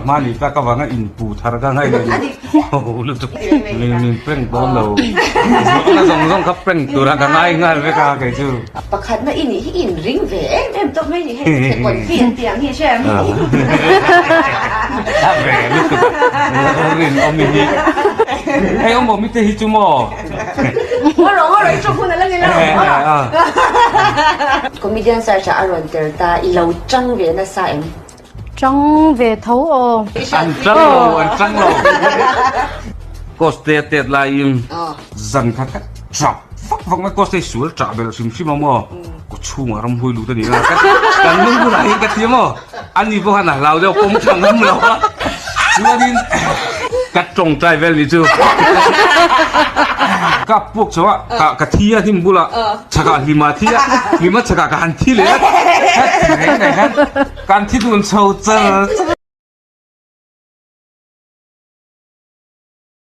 Mahni tak avanga inpu thar ka ngai leh ni. Ho lutuk. Min min prank dawn lo. Zawhna zawng zawng kha prank tura ka ngai nghal vek a kei chu. Pakhatna i nih hi i inring ve em em tawp mai ni hei chhe confi an tih ang hi hre em? A ve lutuk. Rinawm i hi. Hei awm awm i te hi chu maw? Ngaw rawh ngaw rawh i tawng hun a la ni lo. Comedian search ah a rawn tel ta i lo chang ve nasa em? Chang ve tho aw. An chang lo, an chang lo. Course te tet laiin zan kha ka chap vak vak mai course te sual chah belh hrim hrim a maw. Kaw chhungah ram huai lut a ni a, kan nung bulah hian ka ti a maw. Ani pawh khan a hlau deuh pawm tha ngam lo a. Chuanin ka tawngtai vel ni chu. Ka puak chho a, ka ka thi a hnim bulah chhakah hlima thi a, hlima chhakah ka han thi leh a. Ka ti reng reng a. Kan thi dun chho char char.